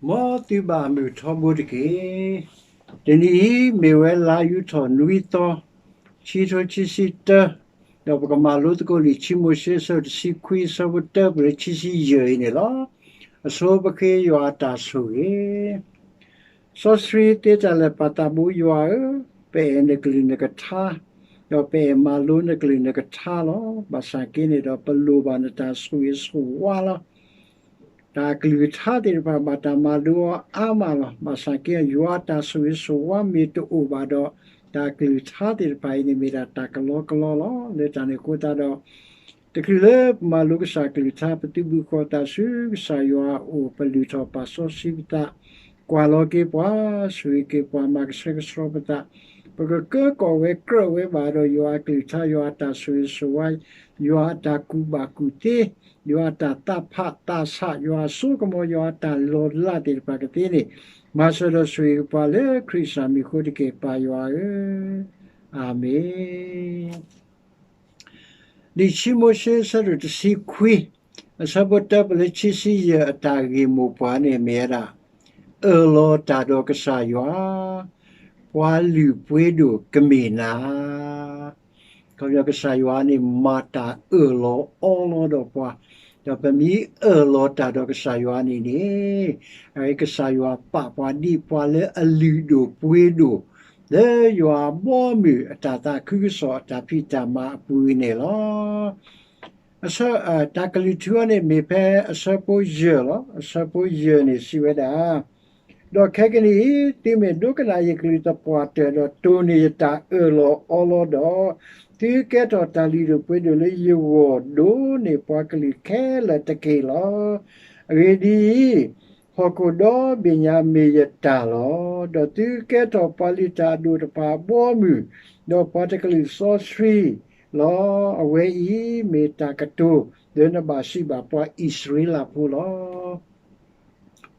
မ်သုဘၣ်မုာ်ထီဘိတက့ၢ်. တနံၤအံၤ မ့ၢ်ဝဲလါယူၤထီၣ်နွံသီ, ခံထိခံဆံတၢ, ဒီးပကမၤလိသကိးလံာ်ခံမိၤၡ့အဆၢတဆံခွံ အဆၢဖိတၢ ပလၢခံဆံယဲၢ်အံၤန့ၣ်လီၤ. အဆိပဃ့ယွၤအတၢ်ဆိၣ်ဂ့ၤ စီဆှံသ့တၢ်လၢာ်ပၢ်သးဘိယွၤဧၢ, ပအဲၣ်နကလုၢ်နကထါ, ဒီးပအဲၣ်မၤလိနကလုၢ်နကထါလီၤ. ဘၣ်ဆၣ်က့န့ၣ်ဒီး ပလိၣ်ဘၣ်နတၢ်ဆိၣ်ဂ့ၤဆိၣ်ဝါလီၤ. တၢ်ကလုၢ်ကထါသ့ၣ်တဖၣ်ဘၣ်တၢ်မၤလိအီၤအါမးလီၤ. ဘၣ်ဆၣ်က့ ယွၤအတၢ်ဆိၣ်ဂ့ၤဆိၣ်ဝါမ့ၢ်တအိၣ်ဘၣ်ဒီး တၢ်ကလုၢ်ကထါသ့ၣ်တဖၣ်အံၤန့ၣ် မ့ၢ်ဒၣ်တၢ်ကလီကလီလီၤ. လၢတၢ်န့ၣ်အဃိသတးဒီး တချုးလၢပမၤလိကစၢ်ကလုၢ်ကထါ ပသုးဘူးဃီၤသးဆူကစၢ်ယွၤအအိၣ် ပလုၢ်ထီၣ်ပာ်စီဆှံပသး, ကွၢ်လီၤက့ၤပှၤ, ဆိၣ်ဂ့ၤက့ၤပှၤ, မၤကဆှဲကဆှီပသး, ပကကၢကီၣ်ဝဲကြၢးဝဲဘၣ်ဒီး ယွၤအကလုၢ်ကထါ, ယွၤအတၢ်ဆိၣ်ဂ့ၤဆိၣ်ဝါ, ယွၤအတၢ်ကူၣ်ဘၣ်ကူၣ်သ့, ယွၤအတၢ်သးဖးသးဆး, ယွၤအစိကမီၤ, ယွၤအတၢ်လီၤလးသ့ၣ်တဖၣ်ကသ့န့ၣ်, မၤစၢၤဒီးဆိၣ်ဂ့ၤပှၤလၢခရံာ်ကစၢ်မံၤအဃိတက့ၢ်, ပၢ်ယွၤဧၢ, အၤမ့ၣ်. လံာ်ခံမိၤၡ့အဆၢဒိၣ်တဆံခွံ, အဆၢဖိတၢ ပလၢခံဆံယဲၢ် အတၢ်ဂ့ၢ်မိၢ်ပှၢ်န့ၣ်မ့ၢ်ဝဲဒၣ်, အၢၣ်လီၤတၢ်ဒီးကစၢ်ယွၤ, ပှၤလုၢ်ပှ့ၤဒိၣ်ကမ့ၢ်နၤ ခီပညီကစၢ်ယွၤန့ၣ် မၤတၢ်အၢၣ်လီၤအီလီၤဒီးပှၤ, ဒီးပမ့ၢ်အၢၣ်လီၤတၢ်ဒီးကစၢ်ယွၤန့ၣ်န့ၣ်, အကစၢ်ယွၤပာ်ပှၤဒ်ပှၤလၢအလုၢ်ဒိၣ်ပှ့ၤဒိၣ်, လၢယွၤအဘီအမုၢ်အတၢ်သးခုကစီၣ်အတၢ်ဖံးတၢ်မၤအပူၤအံၤန့ၣ်လီၤ. အဆၢ, တၢ်ကလုၢ်ထူအီၤန့ၣ်မ့ၢ်ဖဲအဆၢဖိယဲၢ်လီၤ. အဆၢဖိယဲၢ်န့ၣ်စံးဝဲဒၣ်, ဒီးခဲကနံၣ်အံၤ သုမ့ၢ်ဒိကနၣ်ယကလုၢ်သပှၢ်တၢၢ် ဒီးတိၢ်န့ၢ်ယတၢ်အၢၣ်လီၤအီလီၤဒီး, သုကဲထီၣ်တၢ်လုၢ်ဒိၣ်ပှ့ၤဒိၣ်လၢယဂီၢ် ဒိးန့ၢ်ပှၤကလုာ်ခဲလၢာ်တက့ၢ်လီၤ. အဂ့ၢ်ဒ်အံၤ, ဟီၣ်ခိၣ်ဒီဘ့ၣ်ညါမ့ၢ်ယတၢ်လီၤ. ဒီးသုကဲထီၣ်ပှၤလုၢ်တၢ်အဒိၣ်တဖၣ်အဘီအမုၢ်, ဒီးပှၤတကလုာ်စီဆှံလီၤ. အဝဲအံၤမ့ၢ်တၢ်ကတိၤလၢနဘၣ်စံးဘၣ်ပှၤအံၣ်စရ့လးဖိလီၤ.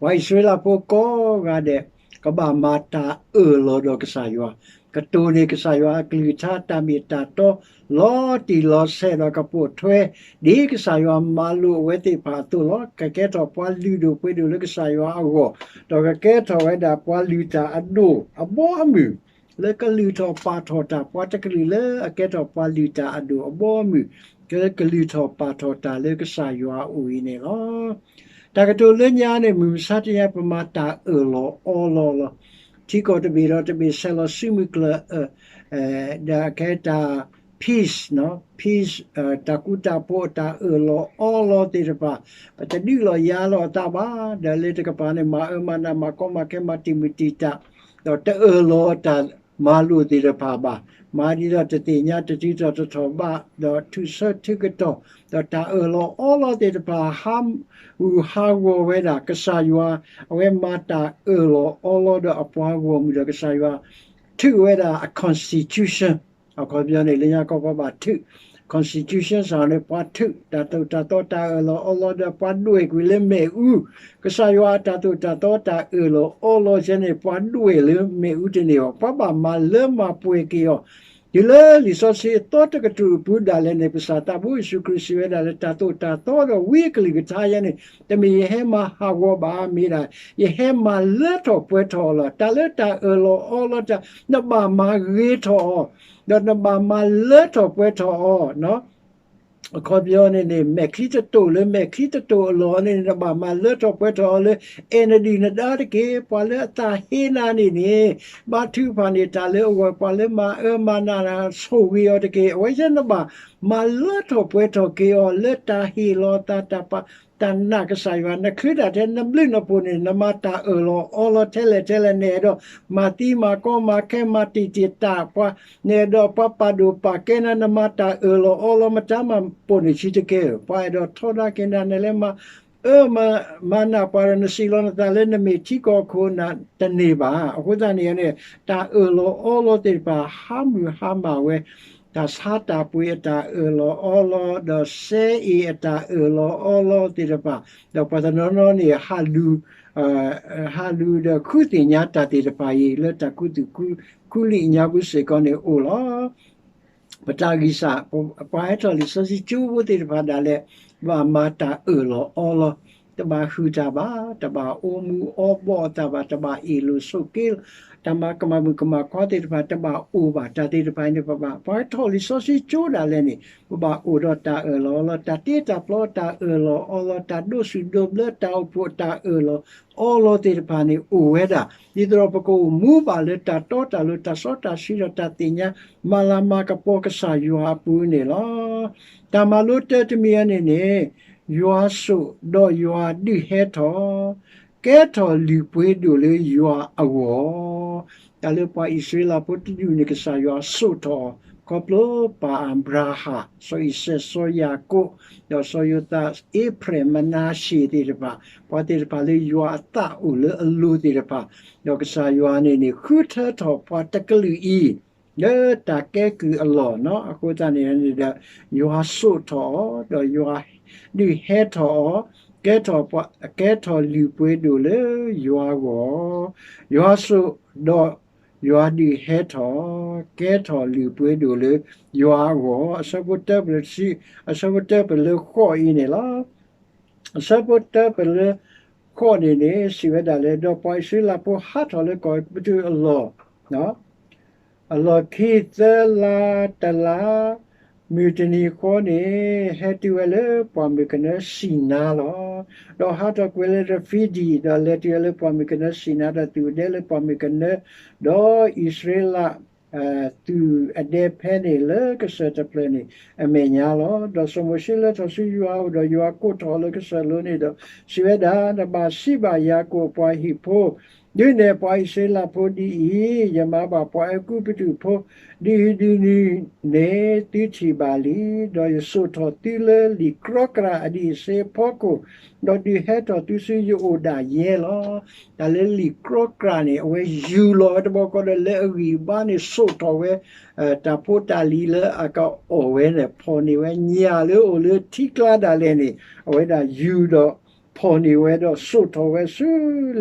ပှၤအံၣ်စရ့လးဖိကိးဂၤဒဲး ကဘၣ်မၤတၢ်အၢၣ်လီၤဒီးကစၢ်ယွၤ, ကတိၢ်န့ၢ်ကစၢ်ယွၤအကလုၢ်ကထါတၢ်မ့ၢ်တၢ်တီ လီၤတံၢ်လီၤဆဲးဒီးကပိာ်ထွဲ ဒ်ကစၢ်ယွၤမၤလိာ်အဝဲသ့ၣ်တဖၣ်အသိးလီၤ. ကကဲထီၣ်ပှၤလုၢ်ဒိၣ်ပှ့ၤဒိၣ်လၢကစၢ်ယွၤအဂီၢ်, ဒီးကကဲထီၣ်ဝဲဒၣ်ပှၤလုၢ်တၢ်အဒိၣ်အဘီအမုၢ် လၢကလုၢ်ထီၣ်ပာ်ထီၣ်တၢ် ပှၤတကလုာ်လၢအကဲထီၣ်ပှၤလုၢ်တၢ်အဒိၣ်အဘီအမုၢ်, ကကလုၢ်ထီၣ်ပာ်ထီၣ်တၢ်လၢကစၢ်ယွၤအအိၣ်အံၤန့ၣ်လီၤ. တၢ်ကတိၤလၢညါန့ၣ် မုၢ်မဆါတနံၤညါ ပမၤတၢ်အၢၣ်လီၤအီလီၤလီၤ. ထံကီၢ်တဘ့ၣ်ဒီးတဘ့ၣ်ဆဲးလီၤစုမုၢ်ကျၢၢ် ဒီးကဲတၢ် peace, peace, တၢ်ဃူတၢ်ဖိး တၢ်အၢၣ်လီၤအီလီၤသ့ၣ်တဖၣ်, ပတဒုးလီၤယၤလီၤအသးဘၣ်, ဒီးလၢတကပၤန့ၣ် မၤအၢမၤနး မၤကီမၤခဲ မၤတံာ်မုၢ်တံာ်တာ်, ဒီးတအၢၣ်လီၤတၢ်မၤလိာ်သ့ၣ်တဖၣ်ဘၣ်, မၤဒ်ဒီးတသ့ၣ်ညါ တတုၤထီၣ်တထီၣ်ဘၣ်, ဒီးထုးဆၢထုကတီၢ်, ဒီးတၢ်အၢၣ်လီၤအီလီၤသ့ၣ်တဖၣ် ဟးဂူာ်ဟးဂီၤဝဲဒၣ် ကစၢ်ယွၤ, အဝဲမၤတၢ်အၢၣ်လီၤအီလီၤဒီးအပှၤဂီၢ်မုၢ်ဒီးကစၢ်ယွၤ ထုးဝဲဒၣ်အ constitution, အခီပညီန့ၣ် လၢညါခီပှၤဘၣ်ထုး constitution စ့ၢ်န့ၣ် ပှၤထုးတၢ်သိၣ်တၢ်သီ တၢ်အၢၣ်လီၤအီလီၤဒီးပှၤဒွဲၣ်ကွံာ်လၢမ့ၣ်အူ, ကစၢ်ယွၤအတၢ်သိၣ်တၢ်သီ တၢ်အၢၣ်လီၤအီလီၤစ့ၢ်န့ၣ် ပှၤဒွဲၣ်လၢမ့ၣ်အူတန့ၢ်ဘၣ်, ပှၤဘၣ်မၤလၢမၤပှဲၤက့ၤအီၤ, တုၤလၢလံာ်စီဆှံအသီတကတြူၢ်အပူၤဒၣ်လဲာ်န့ၣ် ပကစၢ်သးဘိယ့ၣ်ၡူးခရံာ်စံးဝဲဒၣ်လၢ တၢ်သိၣ်တၢ်သီဒီးဝံအကလုၢ်ကထါယဲန့ၣ် တမ့ၢ်ယဟဲမၤဟးဂီၤဘၣ်, မ့ၢ်ဒၣ် ယဟဲမၤလၢထီၣ်ပှဲၤထီၣ်အီၤလီၤ. တၢ်လၢတၢ်အၢၣ်လီၤအီလီၤတၢ် နဘၣ်မၤဂ့ၤထီၣ်အီၤ, ဒီးနဘၣ်မၤလၢထီၣ်ပှဲၤထီၣ်အီၤ, အခီပညီန့ၣ်န့ၣ် မဲာ်ချံတတိာ်လၢမဲာ်ချံတတိာ်အလီၢ်န့ၣ် နဘၣ်မၤလၢထီၣ်ပှဲၤထီၣ်အီၤလၢ အဲၣ်နဒုၣ်နဒါတက့ၢ်. ပှၤလၢအသးဟ့နၤန့ၣ်န့ၣ် ဘါထုကဖၣ်န့ၢ်တၢ်လၢအဂီၢ်, ပှၤလၢမၤအၢမၤနးနၤ ဆိၣ်ဂ့ၤအီၤတက့ၢ်. အဝဲယဲနဘၣ်မၤလၢထီၣ်ပှဲၤထီၣ်က့ၤအီၤ လၢတၢ်ဟ့ၣ်လီၤသး တၢ်ပာ် တၢ်နာ်ကစၢ်ယွၤ, နချုးတၢ်ထဲနဘျုးနဖှိၣ်န့ၣ် နမၤတၢ်အၢၣ်လီၤအီလီၤထဲလဲၣ်ထဲလဲၣ်, နအဲၣ်ဒိးမၤသံမၤကီမၤခဲ မၤတံာ်တံာ်တာ်ပှၤ, နအဲၣ်ဒိးပှၤပာ်ဒိၣ်ပာ်ကဲနၤ, နမၤတၢ်အၢၣ်လီၤအီလီၤ မတၤမၤပိာ်န့ၢ်ဆံးတကဲဧၢ. ပှၤအဲၣ်ဒိးထီဒါက့ၤနၤ နလဲၤမၤအၢမၤနးပှၤဒီး နစံးလီၤနသးလၢနမ့ၢ်ထံကီၢ်ခိၣ်နၢ်တန့ၢ်ဘၣ်. အဃိသတးန့ၣ်န့ၣ် တၢ်အၢၣ်လီၤအီလီၤသ့ၣ်တဖၣ် ဟါမုၢ်ဟါမၢ်ဝဲ တၢ်ဆါတၢ်ပှ့ၤအတၢ်အၢၣ်လီၤအီလီၤ ဒီးစဲအ့ၣ်အတၢ်အၢၣ်လီၤအီလီၤသ့ၣ်တဖၣ်, ဒီးပှၤတနီၤနီၤန့ၣ် ဟးလူၤ, ဟးလူၤဒီးဃုသ့ၣ်ညါတၢ်သ့ၣ်တဖၣ်အံၤ လၢတၢ်ခူသူၣ်ခူလံာ်အညါပူၤစ့ၢ်ကီးန့ၣ်အိၣ်လီၤ. ပတၢ်ဂံၢ်စၢ်, ပှၤဟဲထီၣ်လံာ်စီဆှံကၠိဖိသ့ၣ်တဖၣ်ဒၣ်လဲာ် ဘၣ်မၤတၢ်အၢၣ်လီၤအီလီၤ တဘၣ်ဟုၣ်တၢ်ဘၣ်, တဘၣ်အီမူၤအီဘီၣ်အသးဘၣ်, တဘၣ်အ့ၣ်လိာ်ဆိးက့လိာ်, တၢ်မၤကမၣ်မုၣ်ကမၣ်ခွါသ့ၣ်တဖၣ် တဘၣ်အိၣ်ဘၣ်, တၢ်သ့ၣ်တဖၣ်အံၤန့ၣ် ပဘၣ် ပှၤထီၣ်လံာ်စီဆှံကၠိဒၣ်လဲာ်န့ၣ် ပဘၣ်အိၣ်ဒီးတၢ်အၢၣ်လီၤအီလီၤ, တၢ်တ့တၢ်ဖျီတၢ်အၢၣ်လီၤအီလီၤ, တၢ်ဒိးဆူၣ်ဒိးဘျၢတၢ်အိၣ်ဖှိၣ်တၢ်အၢၣ်လီၤအီလီၤသ့ၣ်တဖၣ်န့ၣ် အိၣ်ဝဲဒၣ်, ဒ်သိးဒီးပကအိၣ်မူဘၣ်လၢတၢ်တီတၢ်လိၤ တၢ်စီတၢ်ဆှံဒီးတၢ်သ့ၣ်ညါ မၤလၤမၤကပီၤကစၢ်ယွၤအပူၤန့ၣ်လီၤ. တၢ်မၤလိတၢတမံၤအံၤန့ၣ်န့ၣ် ယွၤစိာ်ဒီးယွၤဒုးဟဲထီၣ်, ကဲထီၣ်လုၢ်ပှ့ၤဒိၣ်လၢယွၤအဂီၢ်, တၢ်လၢပှၤအံၣ်စရ့လးဖိတဒူၣ်န့ၣ် ကစၢ်ယွၤစိာ်ထီၣ်အီၤ ခီဖျိပၢ်အၤဘြၤဟၣ်, စီၤအံၤစဲး, စီၤယၤကိာ်, ဒီးစီၤယိၤသး, အ့ဖြဲၣ်, မနၤၡ့ၣ်သ့ၣ်တဖၣ်, ပှၤသ့ၣ်တဖၣ်လၢယွၤအသးအိၣ်လၢအလိၤသ့ၣ်တဖၣ်, ဒီးကစၢ်ယွၤန့ၣ်န့ၣ် ဃုထၢထီၣ်ပှၤတကလုာ်အံၤ လၢတၢ်ကဲကုၢ်အလီၢ်နီၤ, အဃိသတးန့ၣ်န့ၣ်ဒီး ယွၤစိာ်ထီၣ်အီၤ, ဒီးယွၤဒုးဟဲထီၣ်အီၤ, ကဲထီၣ်ပှၤ, ကဲထီၣ်လုၢ်ပှ့ၤဒိၣ်လၢယွၤအဂီၢ်, ယွၤစိာ်ဒီးယွၤဒုးဟဲထီၣ်, ကဲထီၣ်လုၢ်ပှ့ၤဒိၣ်လၢယွၤအဂီၢ်, အဆၢဖိတၢပလၢတဆံ, အဆၢဖိတၢပလၢဃိးအံၤန့ၣ်လီၤ. အဆၢဖိတၢပလၢဃိးန့ၣ်န့ၣ် စံးဝဲဒၣ်လၢ ဒီးပှၤအံၣ်စရ့လးဖိဟးထီၣ်လၢကီၢ်အဲၤကူပတူးအလီၢ်, အလီၢ်ခံသၢလါတလါ, မုၢ်တနံၤဃီန့ၣ် ဟဲတုၤဝဲလၢပှၢ်မုၢ်ကနၢစံၣ်နါလီၤ. ဒီးဟးထီၣ်ကွံာ်လၢရဖံဒံၣ်, ဒီးလဲၤတုၤဝဲလၢပှၢ်မုၢ်ကနၢစံၣ်နါ, ဒီးသူၣ်အဒဲလၢပှၢ်မုၢ်ကနၢ, ဒီးအံၣ်စရ့လး သူၣ်အဒဲဖဲန့ၣ်လၢကစၢၢ်တဖျၢၣ်န့ၣ်အမဲာ်ညါလီၤ. ဒီးစီၤမိၤၡ့လဲၤထီၣ်ဆူယွၤအအိၣ်, ဒီးယွၤကိးထီၣ်အီၤလၢကစၢၢ်လိၤန့ၣ်ဒီး စံးဝဲဒၣ်, နဘၣ်စံးဘၣ်ယၤကိာ်ပှၤဟံၣ်ဖိ, ဒုးနဲၣ်ပှၤအံၣ်စရ့လးဖိဒ်အံၤ, ယမၤဘၣ်ပှၤအဲၤကူပတူးဖိ, ဒ်ဟံးဒ်နုၤန့ၣ် သုထံၣ်ဘၣ်လံ, ဒီးယစိာ်ထီၣ်သုလၢလံာ်ကြီကြာ်အဒံးအဆ့အဖီခိၣ်, ဒီးဒုးဟဲထီၣ်သုဆူယအိၣ်ဒၣ်ယဲလီၤ. တၢ်လၢလံာ်ကြီကြာ်န့ၣ် အဝဲယူၢ်လီၤဝဲတဘျီဃီဒီး လၢအဂံၢ်အဘါန့ၣ် စိာ်ထီၣ်ဝဲ တၢ်ဖိတၢ်လံၤလၢအကအီၣ်ဝဲန့ၣ် ဖီၣ်န့ၢ်ဝဲ, ညၣ်လၢအိၣ်လၢထံကျါဒၣ်လဲာ်န့ၣ် အဝဲဒၣ်ယူၢ်ဒီးဖီၣ်န့ၢ်ဝဲဒီး စိာ်ထီၣ်ဝဲဆူ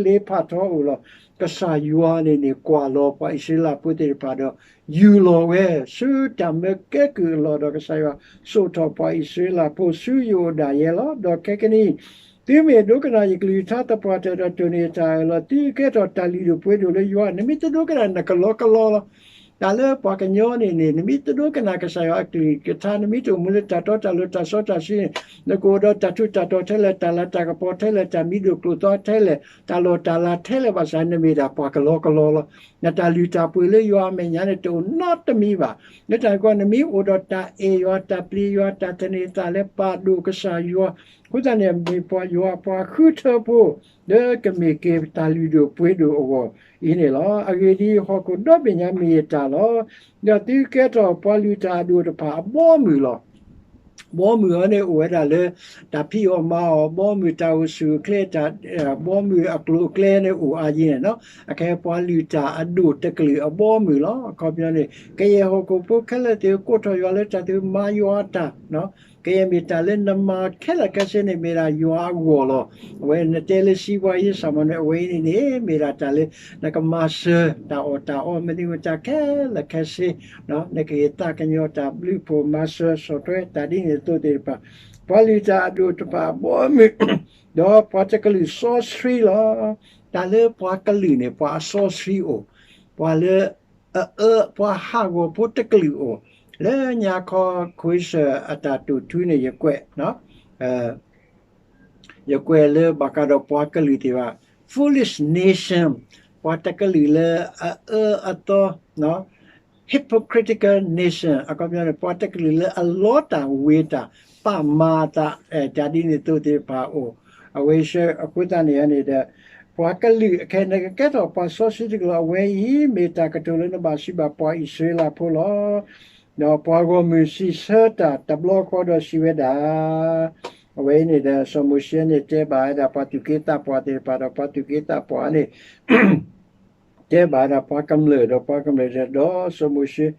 လ့ဖးထီအအိၣ်လီၤ. ကစၢ်ယွၤန့ၣ်န့ၣ် ကွၢ်လီၤပှၤအံၣ်စရ့လးဖိသ့ၣ်တဖၣ်ဒီး ယူၢ်လီၤဝဲဆူတၢ်မၢကဲကုၢ်အလီၢ်ဒီး ကစၢ်ယွၤစိာ်ထီၣ်ပှၤအံၣ်စရ့လးဖိဆူယအိၣ်ဒၣ်ယဲလီၤ. ဒီးခဲကနံၣ် သုမ့ၢ်ဒိကနၣ်ယကလုၢ်ကထါသပှၢ်တၢၢ်ဒီး တိၢ်န့ၢ်ယတၢ်အၢၣ်လီၤ, သုကဲထီၣ်တၢ်လုၢ်ဒိၣ်ပှ့ၤဒိၣ်လၢယွၤ, နမ့ၢ်တဒိကနၣ် နကလီကလီလီၤ. တၢ်လၢပှၤကညီန့ၣ်န့ၣ် နမ့ၢ်တဒိကနၣ်ကစၢ်ယွၤအကလုၢ်ကထါ, နမ့ၢ်တအိၣ်မူလၢတၢ်တီတၢ်လိၤ တၢ်စီတၢ်ဆှံန့ၣ် နကအိၣ်ဒီးတၢ်ထူးတၢ်တီၤထဲလဲၣ်, တၢ်လၤတၢ်ကပီၤထဲလဲၣ်, တၢ်မံၤဒိၣ်ကျိၣ်သီထဲလဲၣ်, တၢ်လီၢ်တၢ်လၤထဲလဲၣ်ဘၣ်ဆၣ် နမ့ၢ်ဒၣ်ပှၤကလီကလီလီၤ. နတၢ်လုၢ်တၢ်ပှ့ၤလၢယွၤအမဲာ်ညါန့ၣ် တအိၣ်နီတမံၤဘၣ်. လၢတၢ်န့ၣ်အဃိ နမ့ၢ်အိၣ်ဒီးတၢ်အဲၣ်ယွၤ, တၢ်ပျံၤယွၤ, တၢ်သန့ၤသးလၢပာ်ဒိၣ်ကစၢ်ယွၤ, အဃိသတးန့ၣ် မ့ၢ်ပှၤယွၤအပှၤဃုထၢဖိ လၢကမ့ၢ်က့ၤတၢ်လုၢ်ဒိၣ်ပှ့ၤဒိၣ်အဂီၢ်အံၤန့ၣ်လီၤ. အဂ့ၢ်ဒ်အံၤ, ဟီၣ်ခိၣ်ဒီဘ့ၣ်ညါမ့ၢ်ယတၢ်လီၤ. ဒီးသုကဲထီၣ်ပှၤလုၢ်တၢ်အဒိၣ်တဖၣ်အဘီအမုၢ်လီၤ. ဘီမုၢ်အံၤန့ၣ် အိၣ်ဝဲဒၣ်လၢ တၢ်ဖံးအီၣ်မၤအီၣ်, ဘီမုၢ်တၢ်အိၣ်ဆူၣ်အိၣ်ချ့, ဘီမုၢ်အကျိၤအကျဲန့ၣ်အိၣ်အါယံၤန့ၣ်လီၤ. အခဲအံၤပှၤလုၢ်တၢ်အဒိၣ်တကလုာ်အဘီအမုၢ်လီၤ. အခီပညီန့ၣ် ကယဲၢ်ဟီၣ်ခိၣ်ဖိခဲလၢာ်သ့ၣ် ကိးထီၣ်ယွၤလၢတၢ်သ့ၣ်မၤယွၤတၢ် ကယဲၢ်မ့ၢ်တၢ်လၢနမၤခဲလၢာ်ခဲဆ့န့ၣ် မ့ၢ်ဒၣ်ယွၤအဂီၢ်လီၤ. အဝဲနတဲလၢစံးပှၤယ့ၢ်ဆၣ်မီၤန့ၣ် အဝဲအံၤန့ၣ်န့ၣ် မ့ၢ်ဒၣ်တၢ်လၢ နကမၤစၢၤတၢ်အီၣ်တၢ်အီ မနုၤမတၤခဲလၢာ်ခဲဆ့, နကဟ့ၣ်သးကညီၤတၢ်ဘျုးဖှိၣ်မၤစၢၤဆီၣ်ထွဲတၢ်ဒ်န့ၣ်အသိးသ့ၣ်တဖၣ်, ပှၤလုၢ်တၢ်အဒိၣ်တဖၣ်အဘီအမုၢ်, ဒီးပှၤတကလုာ်စီဆှံလီၤ. တၢ်လၢပှၤကလုာ်န့ၣ် ပှၤအစီဆှံအိၣ်, ပှၤလၢ အအၢ ပှၤဟးဂီၤဖိတကလုာ်အိၣ်, လၢညါခီ ခွ့စၢၣ်အတၢ်တိာ်ထူန့ၣ် ယကွဲး ယကွဲးလၢဘၣ်ဃးဒီးပှၤကလုာ်သ့ၣ်တဖၣ် foolish nation, ပှၤတကလုာ်လၢအအၢအသီ hypocritical nation အခီပညီန့ၣ် ပှၤတကလုာ်လၢအလီတၢ်ဝ့ၤတၢ် ပာ်မၤအသး တၢ်ဒ်န့ၣ်အသိးသ့ၣ်တဖၣ်အိၣ်, အဝဲဆၢအဃိသတးန့ၣ်န့ၣ်ဒီး ပှၤကလုာ်အခဲအံၤ နကကဲထီၣ်ပှၤစီဆှံတကလုာ်လီၤ. အဝဲအံၤ မ့ၢ်တၢ်ကတိၤလၢနဘၣ်စံးဘၣ်ပှၤအံၣ်စရ့လးဖိလီၤ. ဒီးပှၤဂီၢ်မုၢ်စံးဆၢတၢ်တဘျီဃီဒီးစံးဝဲဒၣ်, အဝဲအံၤန့ၣ်ဒီး စီၤမိၤၡ့န့ၣ် တဲဘၣ်ဝဲဒၣ်ပှၤသူၣ်က့သးပှၢ်သ့ၣ်တဖၣ်ဒီး ပှၤသူၣ်က့သးပှၢ်န့ၣ် တဲဘၣ်ဝဲဒၣ်ပှၤကမျၢၢ်ဒီး ပှၤကမျၢၢ်တဲဒီးစီၤမိၤၡ့,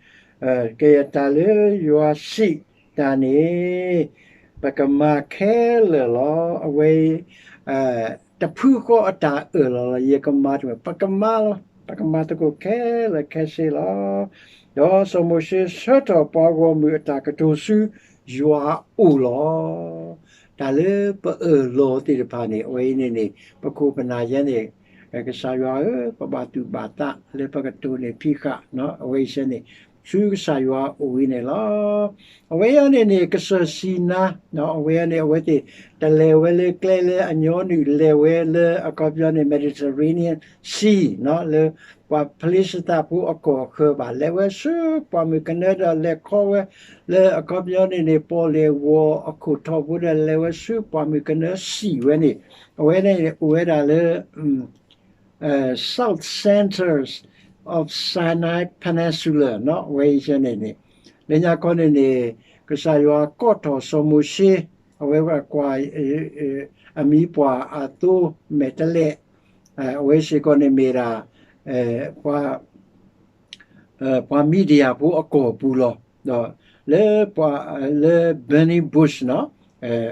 ကယဲၢ်တၢ်လၢယွၤစံးတၢ်န့ၣ် ပကမၤခဲလၢာ်လီၤ. အဝဲအံၤ တဖုဃီအတၢ်အၢၣ်လီၤလီၤ ယကမၤတမံၤ ပကမၤလီၤ. ပကမၤသကိးခဲလၢာ်ခဲဆ့လီၤ. ဒီးစီၤမိၤၡ့ဆၢထီၣ်ပှၤဂီၢ်မုၢ်အတၢ်ကတိၤဆူယွၤအအိၣ်လီၤ. တၢ်လၢပအၢၣ်လီၤသ့ၣ်တဖၣ်န့ၣ် အဝဲအံၤန့ၣ်န့ၣ် ပခိၣ်ပနၢ်ယဲန့ၣ် ကစၢ်ယွၤဧၢ, ပဘၣ်သူၣ်ဘၣ်သးလၢပကတိၢ်န့ၢ်ဖံးဃာ် အဝဲအံၤစ့ၢ်န့ၣ် ဆူကစၢ်ယွၤအအိၣ်ဝဲန့ၣ်လီၤ. အဝဲအံၤန့ၣ်န့ၣ် ကစၢၢ်စံနါ အဝဲအံၤန့ၣ် အဝဲသ့ၣ်တလဲၤဝဲလၢကျဲလၢအညီနုၢ် လဲၤဝဲလၢအခီပညီန့ၣ် Mediterranean Sea လၢပှၤဖလ့ၡသးဖိအကီၢ်အဃၢၤဘၣ်, လဲၤဝဲဆူပှၢ်မုၢ်ကနၢဒီးလဲၤခီဝဲ လၢအခီပညီန့ၣ်န့ၣ် ပီၣ်လဲၣ်ဝီၤအခိၣ်ထီၣ်ဖိဒီးလဲၤဝဲဆူပှၢ်မုၢ်ကနၢစံၣ်ဝဲန့ၣ် အဝဲန့ၣ်အိၣ်ဝဲဒၣ်လၢ South Centers of Sinai Peninsula အဝဲအံၤစ့ၢ်န့ၣ်န့ၣ် လၢညါခီန့ၣ်န့ၣ် ကစၢ်ယွၤကိးထီၣ်စီၤမိၤၡ့ အဝဲကွၢ် အမံၤပှၢ်အသိမဲာ်တလဲး အဝဲစ့ၢ်ကီးန့ၣ်မ့ၢ်ဒၣ် ပှၤမံဒယၣ်ဖိအကီၢ်ပူၤလီၤ. ဒီးလၢ လၢ burning bush နီၤ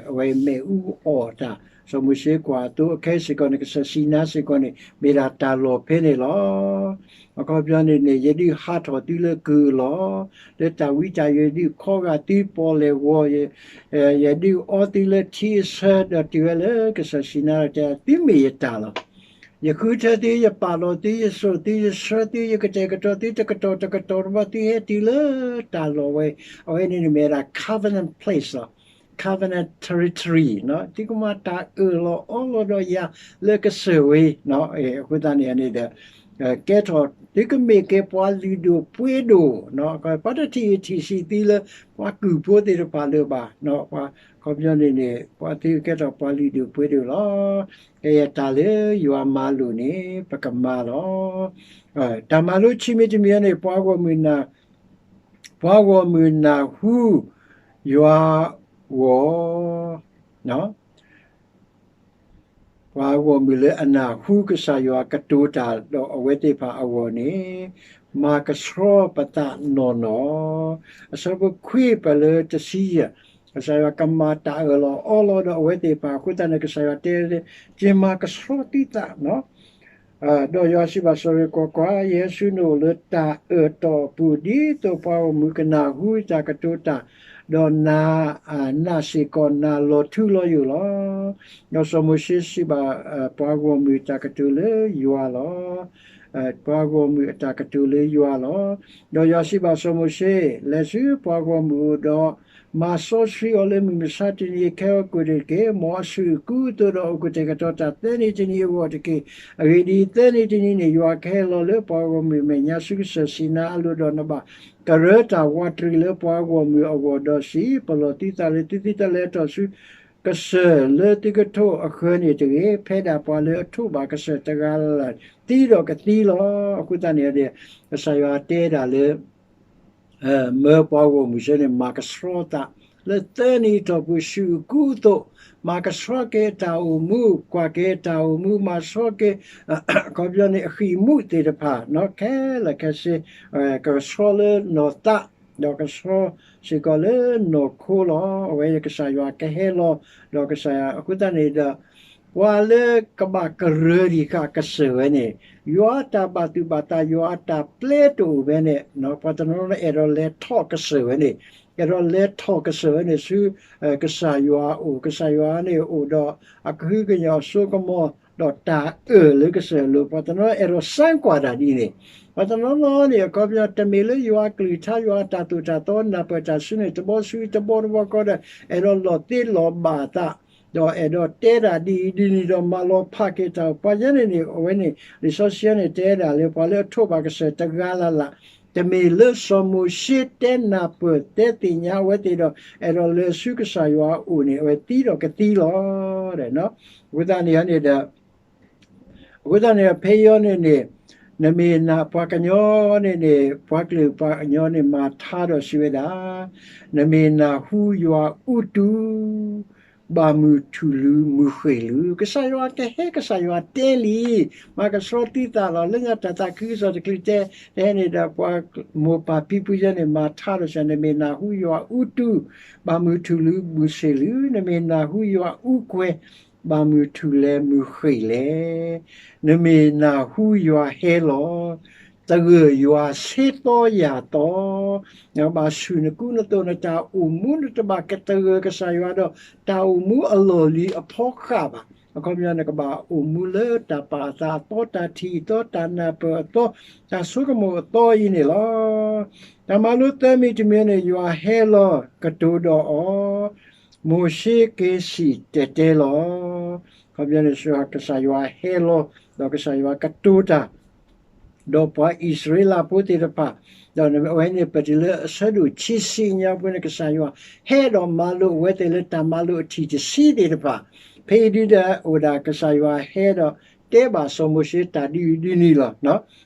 အဝဲမ့ၣ်အူအီၣ်တၢ် စီၤမိၤၡ့ကွၢ်အသိအခဲစ့ၢ်ကီးန့ၣ် ကစၢၢ်စံနါစ့ၢ်ကီးန့ၣ် မ့ၢ်ဒၣ်တၢ်လီၢ်ဖဲန့ၣ်လီၤ. အခီပညီန့ၣ်န့ၣ် ယဒုးဟးထီၣ်သုလၢကုၢ်အလီၢ် လၢတၢ်ဝံတၢ်ယိာ် ယဒုးခီဂာ်သုပီၣ်လဲၣ်ဝီၤ ယဒုးအီသုလၢထံအဆၢ ဒီးတုၤဝဲလၢကစၢၢ်စံနါဒီးတဲ သုမ့ၢ်ယတၢ်လီၤ. ယဃုထၢသု ယပာ်လီၤသု ယစိာ်သု ယဆှၢသု ယကတဲာ်ကတီၤသု တကတီၢ်တကတီၢ်တဘျီ သုဟဲတုၤလၢတၢ်လီၢ်ဝဲ အဝဲန့ၣ်န့ၣ်မ့ၢ်ဝဲဒၣ် covenant place လီၤ. Covenant territory သုကမၤတၢ်အၢၣ်လီၤအီလီၤဒီးယၤလၢကစၢၢ်ဝဲ အဃိသတးန့ၣ်န့ၣ်ဒီး ကဲထီၣ် သုကမ့ၢ်က့ၤပှၤလုၢ်ဒိၣ်ပှ့ၤဒိၣ် ပှၤတထံၣ်အထံၣ်ဆံးသုလၢ ပှၤကုၢ်ဖိသ့ၣ်တဖၣ်လၢၤဘၣ် ပှၤခီပညီန့ၣ်န့ၣ် ပှၤသုကဲထီၣ်ပှၤလုၢ်ဒိၣ်ပှ့ၤဒိၣ်လီၤ. ကယဲၢ်တၢ်လၢယွၤမၤလိာ်န့ၣ် ပကမၤလီၤ. တၢ်မၤလိခံမံၤတမံၤန့ၣ် ပှၤဂီၢ်မုၢ်နၢ် ပှၤဂီၢ်မုၢ်နၢ်ဟူယွၤဂီၢ် ပှၤဂီၢ်မုၢ်လၢအနၢ်ဟူကစၢ်ယွၤကတိၤတၢ်ဒီးအဝဲသ့ၣ်တဖၣ်အဂီၢ်န့ၣ် မၤကဆှီပသးနီၢ်နီၢ်, အဆၢဖိခွံပၢၢ်လၢတဆံယဲၢ်, ကစၢ်ယွၤကမၤတၢ်အၢၣ်လီၤအီလီၤဒီးအဝဲသ့ၣ်တဖၣ်အဃိသတးန့ၣ် ကစၢ်ယွၤတဲ က့ၤမၤကဆှီသုသး ဒီးယွၤစံးဘၣ်စီၤယိၤကိာ် ကွၢ်, ယဟဲဆူနအိၣ်လၢတၢ်အၢၣ်တီၢ်အပူၤ ဒ်သိးပှၤဂီၢ်မုၢ်ကနၢ်ဟူတၢ်ကတိၤတၢ်, ဒီးနာ်, နာ်စ့ၢ်ကီးနာ်လီၤထူလီၤယိာ်လီၤ. ဒီးစီၤမိၤၡ့စံးဘၣ်ပှၤဂီၢ်မုၢ်အတၢ်ကတိၤလၢယွၤလီၤ. ပှၤဂီၢ်မုၢ်အတၢ်ကတိၤလၢယွၤလီၤ. ဒီးယွၤစံးဘၣ်စီၤမိၤၡ့, လဲၤဆူပှၤဂီၢ်မုၢ်အအိၣ်ဒီး မၤစီဆှံအီၤလၢမုၢ်မဆါတနံၤ ခဲအီၤကိၣ်တက့ၢ်. မ်အဆူၣ်အကူအသိးဒီးအိၣ်ကတဲာ်ကတီၤတၢ်သၢနံၤတနံၤအဂီၢ်တက့ၢ်. အဂ့ၢ်ဒ်အံၤ, သၢနံၤတနံၤန့ၣ် ယွၤကဟဲလီၤလၢပှၤဂီၢ်မုၢ်အမဲာ်ညါဆူကစၢၢ်စံနါအလိၤဒီး နဘၣ်ကရၢတၢ်ဝးတရံးလၢပှၤဂီၢ်မုၢ်အဂီၢ်ဒီးစံး, ပလီၢ်သုသးလၢသုသုတလဲအတီၢ်ဆူကစၢၢ်လၢသုကထိးအဃၢၤန့ၣ်တဂ့ၤ. ဖဲဒၣ်ပှၤလၢအထိးဘၣ်ကစၢၢ်တဂၤလၢ်လၢ် သံဒီးကသံလီၤ. အဃိသတးန့ၣ် ကစၢ်ယွၤတဲဒၣ်လၢ မၢပှၤဂီၢ်မုၢ်စ့ၢ်န့ၣ် မၤကဆှီသး လၢသၢနံၤအတီၢ်ပူၤ ဆူၣ်အကူအသိး, မၤကဆှီက့ၤအတၢ်အိၣ်မူ, ကွၢ်က့ၤအတၢ်အိၣ်မူ, မၤဆှီက့ၤ အခီပညီန့ၣ် အဃံၢ်မူးသ့ၣ်တဖၣ် ခဲလၢာ်ခဲဆ့, ကဆှီလၢနီၢ်သး, ဒီးကဆှီစ့ၢ်ကီးလၢနီၢ်ခိလီၤ. အဝဲကစၢ်ယွၤကဟဲလီၤ, ဒီးကစၢ်ယွၤ အဃိသတးန့ၣ်ဒီး ပှၤလၢကဘၣ်ကရၢဒံးဃာ်ကစၢၢ်ဝဲန့ၣ် ယွၤအတၢ်ဘၣ်သူၣ်ဘၣ်သး ယွၤအတၢ်ပျဲတအိၣ်ဝဲန့ၣ် ပှၤတနီၤနီၤအဲၣ်ဒိးလဲၤထီၣ်ကစၢၢ်ဝဲန့ၣ်, အဲၣ်ဒိးလဲၤထီၣ်ကစၢၢ်ဝဲန့ၣ်ဆူ ကစၢ်ယွၤအအိၣ်, ကစၢ်ယွၤန့ၣ်အိၣ်ဒီးအကဟုကညီၢ်အစိကမီၤ ဒီးတၢ်အၢၣ်လၢကစၢၢ်အလိၤ, ပှၤတနီၤအဲၣ်ဒိးစမ်းကွၢ်တၢ်ဒ်န့ၣ်, ပှၤတနီၤနီၤန့ၣ် အခီပညီ တမ့ၢ်လၢယွၤအကလုၢ်ကထါ ယွၤအတၢ်သိၣ်တၢ်သီ နၢ်ပၢၢ်တၢ်ဆူန့ၣ် တဘီဆူတဘီတဘီကီဒီး အဲၣ်ဒိးလီၤသ့လီၤဘၣ်အသး ဒီးအဲၣ်ဒိးတဲဒၣ်ဒ်အံၤဒ်နုၤဒီး မၤလီၤဖးက့ၤတၢ်အိၣ် ပှၤယဲန့ၣ်န့ၣ် အဝဲန့ၣ် လံာ်စီဆှံန့ၣ် တဲဒၣ်လၢ ပှၤလၢအထိးဘၣ်ကစၢၢ်တဂၤလၢ်လၢ်, တမ့ၢ်လၢစီၤမိၤၡ့တဲနၢ်ပၢၢ်တဲသ့ၣ်ညါအဝဲသ့ၣ်ဒီး အဲၣ်ဒိးလဲၤဆူကစၢ်ယွၤအအိၣ်န့ၣ် အဝဲသံဒီးကသံလီၤ. အဃိသတးန့ၣ်န့ၣ်ဒီး အဃိသတးန့ၣ် ဖဲအံၤန့ၣ်န့ၣ် နမ့ၢ်နၢ်ပှၤကညီန့ၣ်န့ၣ် ပှၤကလုာ်ပှၤကညီန့ၣ် မၤထါဒီးစံးဝဲဒၣ်, နမ့ၢ်နၢ်ဟူယွၤအူတူၢ် ဘၣ်မုၢ်ထူၣ်လံ မုၢ်ဃ့ၢ်လံ, ကစၢ်ယွၤကဟဲ ကစၢ်ယွၤတဲလံ, မၤကဆှီသုသးလီၤ. လၢညါတၢ်သးခုကစီၣ်တချုးတဲ တဟဲန့ၣ်ဒီး ပှၤမိၢ်ပၢ်ဖံဖုယဲန့ၣ် မၤထါဒီးစံး, နမ့ၢ်နၢ်ဟူယွၤအူတူၢ် ဘၣ်မုၢ်ထူၣ်လံ မုၢ်ဆ့ၣ်လံ, နမ့ၢ်နၢ်ဟူယွၤအူကွဲၤ ဘၣ်မုၢ်ထူၣ်လဲၤမုၢ်ဃ့ၢ်လဲၣ်, နမ့ၢ်နၢ်ဟူယွၤဟဲလီၤ, တဂၢၢ်ယွၤဆ့သီယၢ်သီ, နကဘၣ်ဆူၣ်နကူနသိး နတၢ်အိၣ်မူ နတဘၣ်ကတဂၢၢ်ကစၢ်ယွၤဒီး တၢ်အိၣ်မူအလီၢ်လံၤအဖီဃာ်ဘၣ်. အခီပညီနကဘၣ်အိၣ်မူလၢတၢ်ပာ်အသးအသီ, တၢ်ထံၣ်အသီ, တၢ်နၢ်ပၢၢ်အသီ, တၢ်ဆိကမိၣ်အသီအံၤန့ၣ်လီၤ. တၢ်မၤလိသၢမံၤတမံၤန့ၣ် ယွၤဟဲလီၤကတိၤဒီးအီၤ, မိၤၡ့က့ၤစံၣ်တဲၤတဲလီၤ. အခီပညီန့ၣ် ကစၢ်ယွၤဟဲလီၤ ဒီးကစၢ်ယွၤကတိၤတၢ် ဒီးပှၤအံၣ်စရ့လးဖိသ့ၣ်တဖၣ်, ဒီးအဝဲန့ၣ် ပတုၤလၢအဆၢဒိၣ်ခံဆံညါပူၤန့ၣ် ကစၢ်ယွၤဟဲဒီးမၤလိာ်အဝဲသ့ၣ်လၢတၢ်မၤလိာ်အထံၣ်တဆံသ့ၣ်တဖၣ်, ဖဲအံၤဒုဒီးအိၣ်ဒၣ်ကစၢ်ယွၤဟဲဒီးတဲဘၣ်စီၤမိၤၡ့တၢ်ဒ်အံၤဒ်န့ၣ်လီၤ.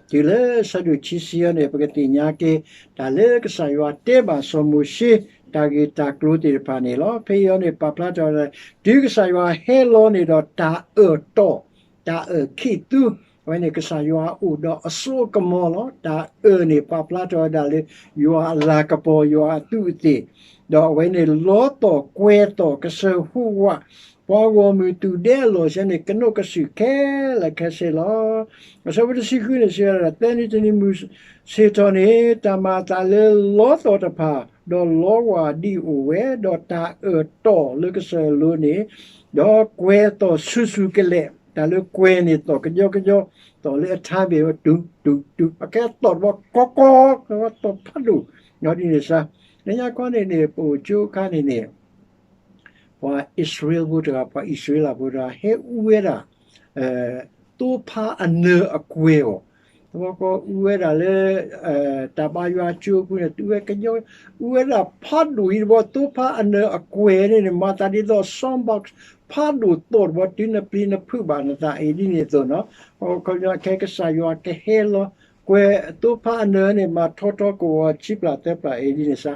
တုၤလၢဆၢဒိၣ်ခံဆံအံၤန့ၣ် ပကသ့ၣ်ညါက့ၤ တၢ်လၢကစၢ်ယွၤတဲဘၣ်စီၤမိၤၡ့ တၢ်ဂ့ၢ်တၢ်ကျိၤသ့ၣ်တဖၣ်န့ၣ်လီၤ. ဖဲအံၤန့ၣ် ပာ်ဖျါထီၣ်ဝဲဒၣ် တုၤကစၢ်ယွၤဟဲလီၤန့ၣ်ဒီးတၢ်အၢၣ်တီၢ် တၢ်အၢၣ်ခံးသူ, အဝဲန့ၣ်ကစၢ်ယွၤအိၣ်ဒီးအစိအကမီၤလီၤ. တၢ်အၢၣ်န့ၣ် ပာ်ဖျါထီၣ်ဝဲဒၣ်လၢ ယွၤအလၤကပီၤ ယွၤအသူးအသ့ၣ်, ဒီးအဝဲန့ၣ်လီသီၣ်ကွဲၤသီၣ်ကစၢၢ်ဟူးဝး ပှၤဂီၢ်မုၢ်သူၣ်ဒဲအလီၢ်ဆၢန့ၣ် ကနိးကစုာ်ခဲလၢာ်ခဲဆ့လီၤ. အဆၢဖိတဆံဃုန့ၣ် စံးဝဲဒၣ် သၢနံၤတနံၤမုၢ်ဆ့ၣ်ထီၣ်န့ၣ် တၢ်မၤအသးလၢလီသီၣ်တဖၣ် ဒီးလီဝၢ်ဒံးအိၣ်ဝဲ, ဒီးတၢ်အၢၣ်တီၢ်လၢကစၢၢ်လိၤန့ၣ် ဒီးကွဲၤသီၣ်ဆူၣ်ဆူၣ်ကလဲာ်, တၢ်လၢကွဲၤန့ၣ် သီၣ်ကညီကညီ, သီၣ်လၢအထါဘ့ၣ်ဝဲ တုၤတုၤတုၤ, အကဲသီၣ်တဘီကီကီ, ကသီၣ်ဖးဒိၣ်, ဒ်န့ၣ်စါ, လၢညါခီန့ၣ်န့ၣ် ပအိၣ်ကၠိအခါန့ၣ်န့ၣ် ပှၤအံၣ်စရ့လးဖိတဂၤ, ပှၤအံၣ်စရ့လးဖိတဂၤ ဟဲအူဝဲဒၣ် သိဖါအနၢၤအကွဲၤအီၤ, တဘျီဃီအူဝဲဒၣ်လၢ တၢ်ဘါယွၤကၠိအပူၤန့ၣ် တုၤဝဲကညီ အူဝဲဒၣ်ဖးဒိၣ်အံၤတဘျီ, သိဖါအနၢၤအကွဲၤန့ၣ်န့ၣ် မၤသးဒ်သိး sound box ဖးဒိၣ်သီၣ်တဘျီ တုၤနပျံၤနဖုးဘၣ်နသးအံၤဒ်န့ၣ်အသိးနီၤ. အခီပညီ အခဲကစၢ်ယွၤကဟဲလီၤ ကွဲၤသိဖါအနၢၤန့ၣ် မၤထီထီကဝီၤဆံပျၢ်သၢပျၢ်အံၤဒ်န့ၣ်စါ,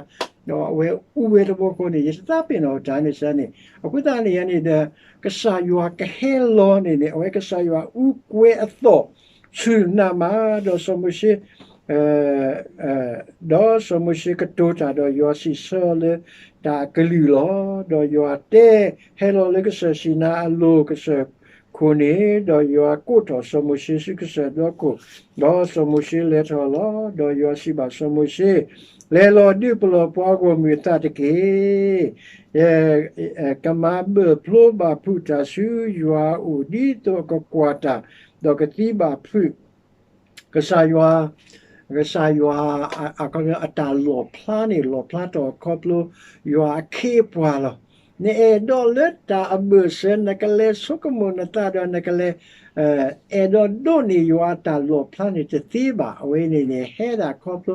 ဒီးအဝဲအူဝဲတဘျီဃီန့ၣ် ယတသးပ့ၤနီၣ်တၢ်န့ၣ်စါန့ၣ်, အဃိသတးန့ၣ်န့ၣ်ဒီး ကစၢ်ယွၤကဟဲလီၤန့ၣ်န့ၣ် အဝဲကစၢ်ယွၤအူကွဲၤအသီၣ် ဆူၣ်နးမး, ဒီးစီၤမိၤၡ့ ဒီးစီၤမိၤၡ့ကတိၤတၢ်ဒီးယွၤစံးဆၢလၢတၢ်အကလုၢ်လီၤ. ဒီးယွၤတဲ ဟဲလီၤလၢကစၢၢ်စံၤနါအလိၤကစၢၢ်ခိၣ်န့ၣ်, ဒီးယွၤကိးထီၣ်စီၤမိၤၡ့ဆူကစၢၢ်ဒီခိၣ်, ဒီးစီၤမိၤၡ့လဲၤထီၣ်လီၤ. ဒီးယွၤစံးဘၣ်စီၤမိၤၡ့, လဲၤလီၤဒုးပလီၢ်ပှၤဂီၢ်မုၢ်အသးတက့ၢ်. ကမၤဘၢၣ်ဖျိဘၣ်ဖုးတၢ်ဆူယွၤအအိၣ်ဒ်သိးအကကွၢ်တၢ်, ဒီးကသံဘၣ်ဖုး ကစၢ်ယွၤ, ကစၢ်ယွၤ အတၢ်လီၣ်ဖျါန့ၣ် လီၣ်ဖျါထီၣ်ခီဖျိယွၤအခ့အပှၤလီၤ. နအဲၣ်ဒိးလၢတၢ်အဘၢၣ်စၢၤ နကလဲၤဆိကမိၣ်နသးဒီးနကလဲၤ အဲၣ်ဒိးဒိးန့ၢ်ယွၤအတၢ်လီၣ်ဖျါန့ၣ်တသ့ဘၣ်. အဝဲန့ၣ်န့ၣ် ဟဲဒၣ်ခီဖျိ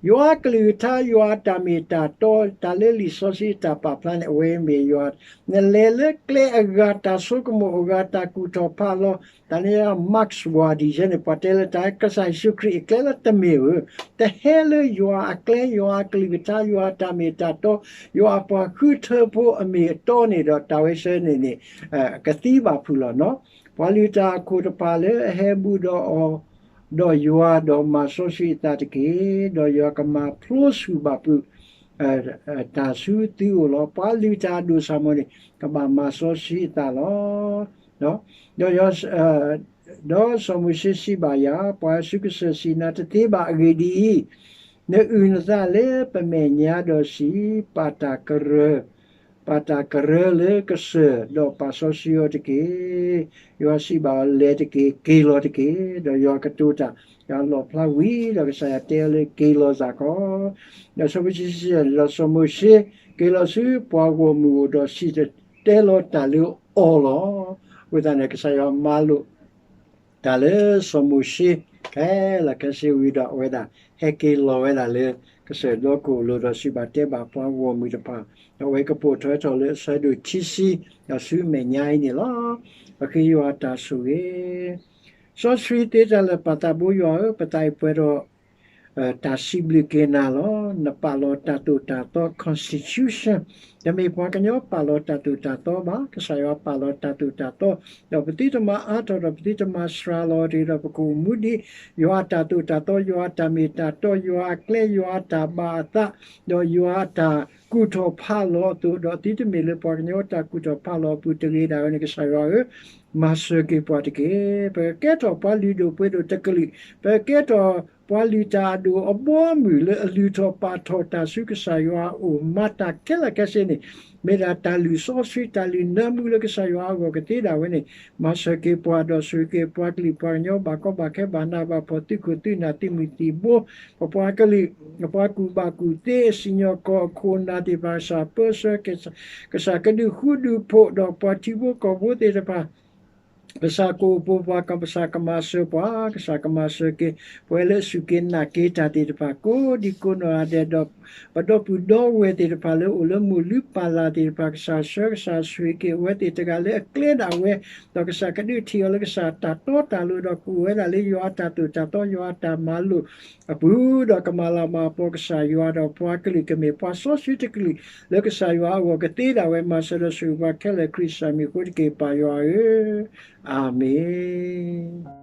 ယွၤအကလုၢ်ကထါ ယွၤအတၢ်မ့ၢ်တၢ်တီ တၢ်လၢလံာ်စီဆှံအတၢ်ပာ်ဖျါန့ၣ် အဝဲမ့ၢ်ယွၤ နလဲၤလၢကျဲအဂၤ တၢ်ဆိကမိၣ်အဂၤ တၢ်ကူၣ်ထီၣ်ဖးလီၤ တၢ်န့ၣ် Marxist န့ၣ် ပှၤတဲလၢတၢ်ကစၢ်ယ့ၣ်ၡူးခရံာ်အကျဲလၢတမ့ၢ်ဧိၤ, တဟဲလၢယွၤအကျဲ ယွၤအကလုၢ်ကထါ ယွၤအတၢ်မ့ၢ်တၢ်တီ ယွၤအပှၤဃုထၢဖိအမ့ၢ်အတီန့ၣ်ဒီး တၢ်ဝဲဆၢန့ၣ်န့ၣ် ကသံဘၣ်ဖုးလီၤနီၤ. ပှၤလုၢ်တၢ်အခိၣ်တဖၣ်လၢအဟဲဘူးဒီးအီၤ ဒီးယွၤဒီးမၤစီဆှံအသးတက့ၢ်. ဒီးယွၤကမၤဖျိဆူၣ်ဘၣ်ဖုး တၢ်ဆူသုအိၣ်လီၤ. ပှၤလုၢ်တၢ်အဒိၣ်ဆၣ်မီၤန့ၣ် ကဘၣ်မၤစီဆှံအသးလီၤ. ဒီး ဒီးစီၤမိၤၡ့စံးဘၣ်ယၤ, ပှၤဆူကစၢၢ်စံးနၤတသ့ဘၣ်. အဂ့ၢ်ဒ်အံၤ, နအုၣ်နသးလၢပမဲာ်ညါဒီးစံး, ပာ်တၢ်ကရၢ ပာ်တၢ်ကရၢလၢကစၢၢ်, ဒီးပာ်စီဆှံအီၤတက့ၢ်. ယွၤစံးဘၣ်အီၤ, လဲၤတက့ၢ်, က့ၤလီၤတက့ၢ်. ဒီးယွၤကတိၤတၢ်, ယွၤလီၣ်ဖျါဝံၤဒီး ကစၢ်ယွၤတဲအီၤလၢက့ၤလီၤစ့ၢ်ကီး. ဒီးစီၤမိၤၡ့စံး, ဒီးစီၤမိၤၡ့က့ၤလီၤဆူပှၤဂီၢ်မုၢ်အအိၣ်ဒီးစံၣ်တဲၤတဲလီၤတၢ်လၢအီၤလီၤ. အဃိသတးန့ၣ် ကစၢ်ယွၤမၤလိာ် တၢ်လၢစီၤမိၤၡ့ ခဲလၢာ်ခဲဆ့ဝံၤဒီး အဝဲဒၣ်ဟဲက့ၤလီၤဝဲဒၣ်လၢ ကစၢၢ်ဒီခိၣ်အလိၤဒီး စံးဘၣ်တဲဘၣ်ပှၤဂီၢ်မုၢ်တဖၣ်, ဒီးအဝဲကပိာ်ထွဲထီၣ်လၢအဆၢဒိၣ်ခံဆံ ဒီးဆူမဲာ်ညါအံၤန့ၣ်လီၤ. ပဃ့ယွၤတၢ်ဆိၣ်ဂ့ၤ. စီဆှံသ့တၢ်လၢာ် ပၢ်သးဘိယွၤဧၢ, ပသးအံၤပှဲၤဒီး တၢ်စံးဘျုးက့ၤနၤလီၤ. နပာ်လီၤတၢ်သိၣ်တၢ်သီ constitution, တမ့ၢ်ပှၤကညီပာ်လီၤတၢ်သိၣ်တၢ်သီဘၣ်, ကစၢ်ယွၤပာ်လီၤတၢ်သိၣ်တၢ်သီ, ဒီးပသုတမၤအါထီၣ်ဒီး ပသုတမၤစှၤလီၤတဂ့ၤဒီး ပကအိၣ်မူဒ်ယွၤအတၢ်သိၣ်တၢ်သီ, ယွၤအတၢ်မ့ၢ်တၢ်တီ, ယွၤအကျဲ, ယွၤအတၢ်ဘၣ်အသး, ဒီးယွၤအတၢ်ကူၣ်ထီၣ်ဖးလီၤအသိး, ဒီးသုတမ့ၢ်လၢပှၤကညီတၢ်ကူၣ်ထီၣ်ဖးလီၤအပူၤတဂ့ၤဒၣ်ဝဲန့ၣ် ကစၢ်ယွၤဧၢ, မၤစၢၤက့ၤပှၤတက့ၢ်. ပကကဲထီၣ်ပှၤလုၢ်ဒိၣ်ပှ့ၤဒိၣ်တကလုာ်, ပကကဲထီၣ်ပှၤလုၢ်တၢ်အဒိၣ်အဘီအမုၢ်လၢအလုၢ်ထီၣ်ပာ်ထီၣ်တၢ်ဆူကစၢ်ယွၤအအိၣ်, မၤတၢ်ခဲလၢာ်ခဲဆ့န့ၣ် မ့ၢ်ဒၣ်တၢ်လုၢ်စီဆှံ တၢ်လုၢ်နၢမူလၢကစၢ်ယွၤအဂီၢ်ကသ့ဒၣ်ဝဲန့ၣ်, မၤစၢၤက့ၤပှၤဒီးဆိၣ်ဂ့ၤက့ၤပှၤကလုာ်ပှၤကညီ ဘၣ်ကီဘၣ်ခဲ ဘၣ်နးဘၣ်ဖှီၣ်သုးခိၣ်သုးနၢ်သုးမုၢ်သံၣ်ဘိ, ပပှၤကလုာ် ပပှၤကူၣ်ဘၣ်ကူၣ်သ့ စံၣ်ညီၣ်ကွီၢ်ခိၣ်နၢ်သ့ၣ်တဖၣ် ကစၢ်ပၢဆှၢ ကစၢ်ကဒုးဃူဒုးဖိးဒီးပှၤထံဖိကီၢ်ဖိသ့ၣ်တဖၣ် ကစၢ်ကအိၣ်ပိာ်ပှၤ ကစၢ်ကမၤစၢၤပှၤ, ကစၢ်ကမၤစၢၤက့ၤ ပဝဲလၢအစူၢ်က့ၤနာ်က့ၤတၢ်သ့ၣ်တဖၣ် ကိးဒံကိးနီၢ်ဂၤဒဲးဒီး ပဒီပုၢ်ဒီဝဲၢ်သ့ၣ်တဖၣ်လၢအိၣ်လၢမိၢ်လုၢ်ပၢ်လၢ်သ့ၣ်တဖၣ် ကစၢ်ဆှၢကစၢ်ဆိၣ်ဂ့ၤက့ၤအဝဲသ့ၣ်တဂၤလၢအကျဲဒၣ်ဝဲ, ဒီးကစၢ်ကဒုးထံၣ်အီၤလၢကစၢ်တၢ်တီတၢ်လိၤ ဒီးကအိၣ်ဝဲဒၣ်လၢယွၤအတၢ်သိၣ်တၢ်သီ ယွၤအတၢ်မၤလိာ်အပူၤ, ဒီးကမၤလၤမၤကပီၤကစၢ်ယွၤဒီးပှၤကလုာ် ကမ့ၢ်ပှၤစီဆှံတကလုာ် လၢကစၢ်ယွၤအဂီၢ်ကသ့ဒၣ်ဝဲ မၤစၢၤဒီးဆိၣ်ဂ့ၤပှၤခဲလၢာ် ခရံာ်စၢ်မံၤအဃိတက့ၢ် ပၢ်ယွၤဧၢ, အၤမ့ၣ်.